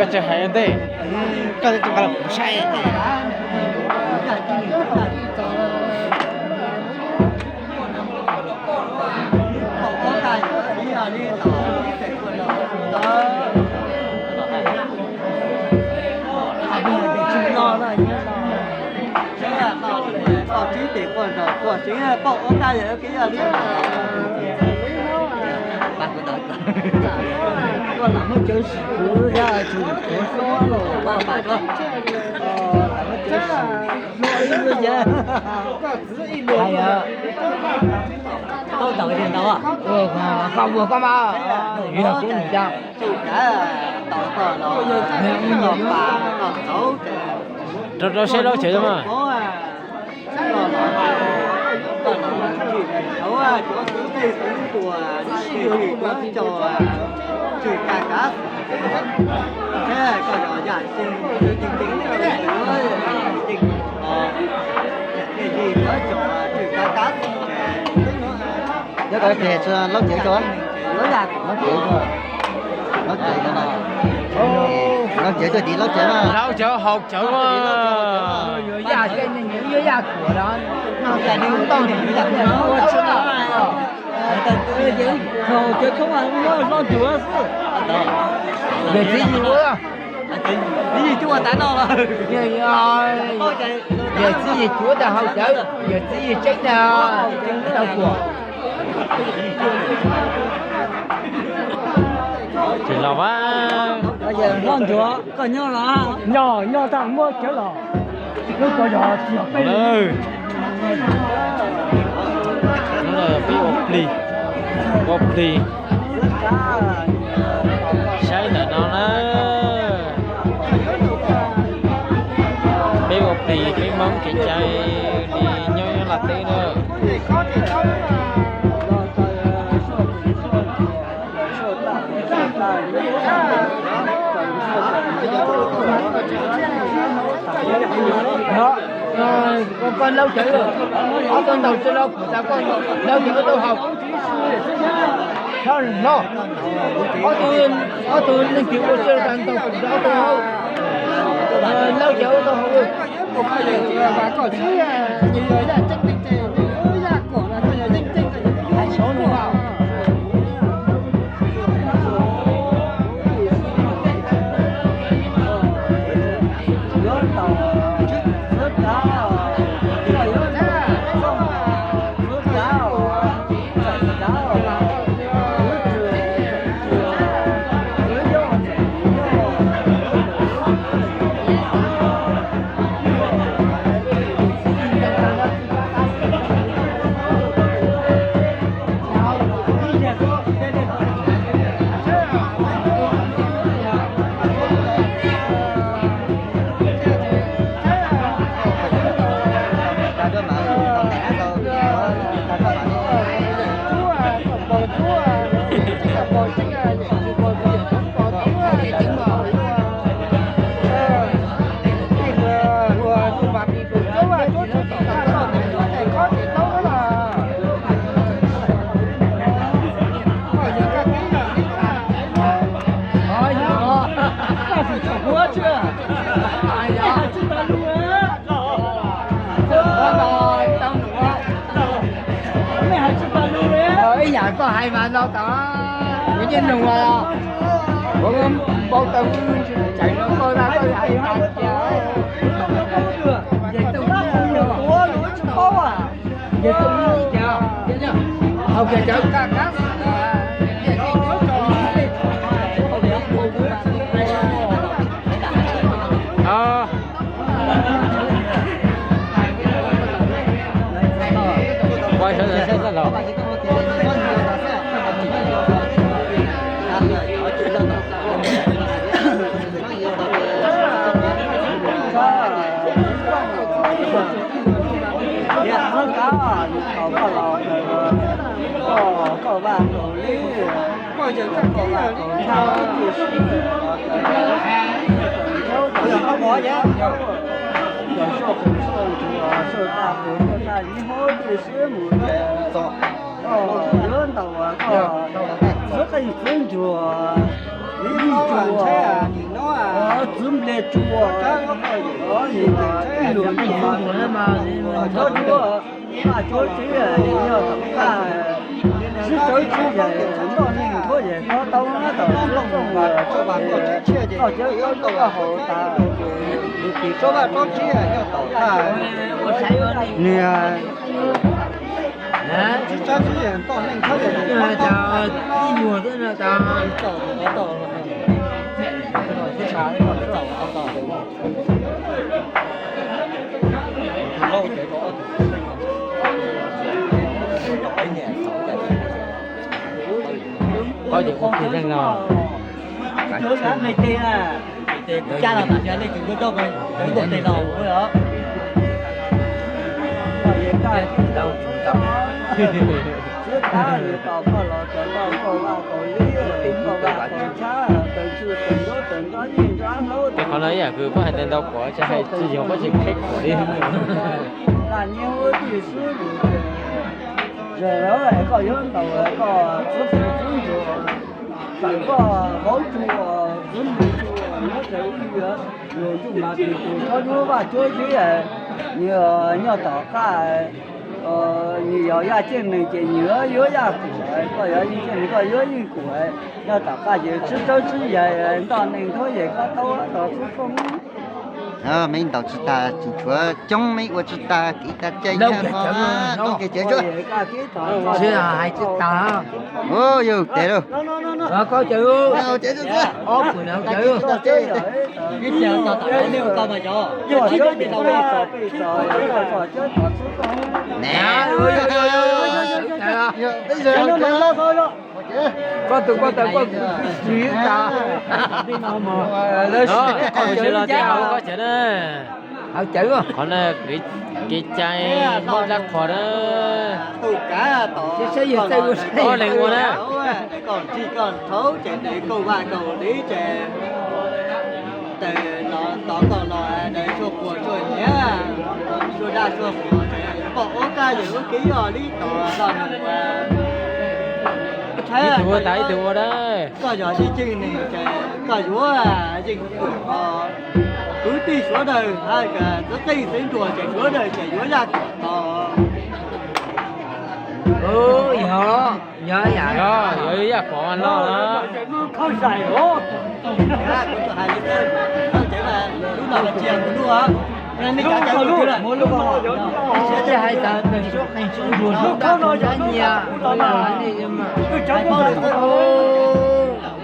Koj tsis hais ntej, koj tsis nqa los kuv saib. Koj lam muaj cawv sim kuv thiab tsum kuv hlob los. Lam muaj cawv sim. Hais yog, koj ua koj mas, yog kuv niam cas. Rau rau seb laub cawv mas. Nyob tau ces laub cawv rau, laub cawv rau, laub cawv rau, laub cawv rau tim laub cawv na. Laub cawv haus cawv, yuav yaj, yuav yaj kuam los no, toj ua tsis tau. Haus cawv thoob muab hlob ncuav xwb. Yawm txiv yim ua, yawm txiv yim cuav tas haus cawv, yawm txiv yim tseeb tas tau kuam. Tsis los a. Hlob ncuav, koj nyob los? Nyob, nyob tag muab cawv los. Lub ko yog tsis yog peb. Peb ua plig, ua plig. Saib ntawm no na. Peb ua plig, peb Hmoob kev cai li nyob nyob Laj teb na. Koj laub cawv, ob tug ntaus tsis los kuv tas koj laub cawv tau haus. Ob tug, ob tug leej twg ua tsis tau ntaus kuv tas ob tug haus. Laub cawv tau haus. Ib yam koj hais mas no tas, kuv yeej nug, kuv npau taws tseem no koj na, koj hais mas tias, ces tus, ces tus, ces tus, haus cawv, Yuav ntaus koj xub qeej xub ncuag, ib ntshai nim no Txwv npliag tsuas, tib luag tsuas, txhob duab, Vaj Tswv Tswv yog tom qab, sib txawv sib yaim, noj neeg thuab yaim kob taub tom txhub rooj, koj cawv koj noj koj haus tas, tus tim tsob vaj tsob tsib yog tom qab, niag sib txawv sib yaim noj neeg thuab yaim kob taub. Koj ces ua kiag zeeg no. Cab los tas leej twg yuav coj tus tes los ua os. Tej qhov no ib yam kws puab hais tias ntau kuam tsis hais tsis yog puab tsis qheb kuam li. Koj yuav ntaus koj txhub txhub ntsuag, tawm koj hauv tsuag, txhub ntsuag, nyob rawv ib yam, luag ntuj mas tus tus tsob duab vaj tsob tsib, nws nyob tom qab, nws yog yaj ceej neeg ces nws yuav yuav yaj kuam, koj yog yeej ceej neeg koj yuav yeej kuam, nyob tom qab ces sib txawv sib yaim noj neeg thuab yaim kob taub tom txhub rooj. Meb ntaus tsis tag, tseem tshuav coob meb ua tsis tag, kev tag cai nyab ko, toob kev cawv tsuag. Hais tsis tag. Yog tes lauj. Koj cawv, ob pwm na cawv. Koj tus koj tas koj tus twb siv tas. Qhov no kev cai Hmoob Dlab Qhos na. Ob leeg ua na. Tes no tov koj los tes suaj quas suaj nyiav, suaj daj suaj quas, koj ua kab yawm ub kev yoj li tod los nws ua. Ib tug ua tas ib tug ua na. Koj yog yeej ceej neeg ces koj yuav yeej kuam tod. Kwv tij sawv daws hais tias txiv qeej txiv nruas ces sawv daws ces yuav yaj kuam tod. Yog, yog, yog yaj kuam no. Hais tas ntawm suab qeej suab nruas suab dab suab nyiav,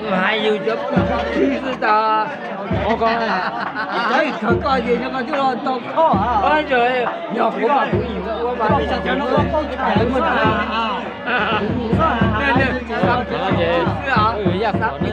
hais yus cov xwb tas. Koj ces koj twb los tau khob, yog kuv mas kuv yim ua mas. Yaj kuam ne.